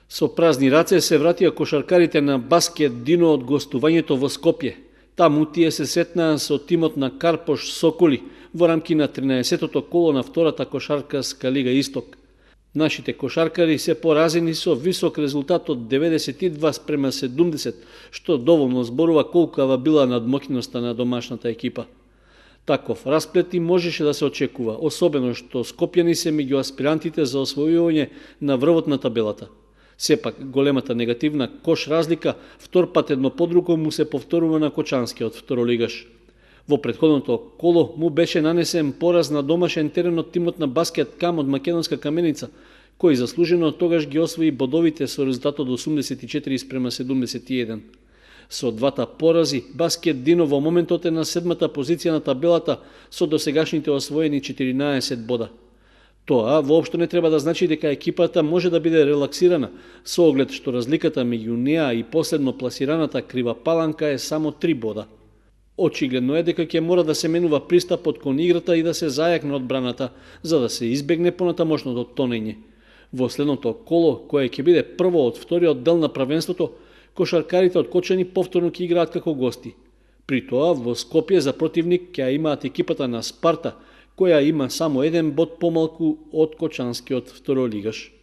Со празни раце се вратија кошаркарите на Баскет Дино од гостувањето во Скопје. Таму тие се сретнаа со тимот на Карпош Соколи во рамки на 13-тото коло на втората кошаркарска лига Исток. Нашите кошаркари се поразени со висок резултат од 92:70, што доволно зборува колкава била надмокиноста на домашната екипа. Таков расплет и можеше да се очекува, особено што скопјани се меѓу аспирантите за освојување на врвот на табелата. Сепак, големата негативна кош разлика втор пат едно подруго му се повторува на кочанскиот второлигаш. Во претходното коло му беше нанесен пораз на домашен терен од тимот на Баскет Кам од Македонска Каменица, кој заслужено тогаш ги освои бодовите со резултатот 84:71. Со двата порази, Баскет Дино во моментот е на 7-та позиција на табелата со досегашните освоени 14 бода. Тоа воопшто не треба да значи дека екипата може да биде релаксирана, со оглед што разликата меѓу неа и последно пласираната Крива Паланка е само 3 бода. Очигледно е дека ќе мора да се менува пристапот кон играта и да се зајакне одбраната, за да се избегне понатамошното тонење. Во следното коло, кое ќе биде прво од вториот дел на правенството, кошаркарите од Кочани повторно ќе играат како гости. При тоа во Скопје за противник ќе имаат екипата на Спарта, која има само еден бод помалку од кочанскиот второлигаш.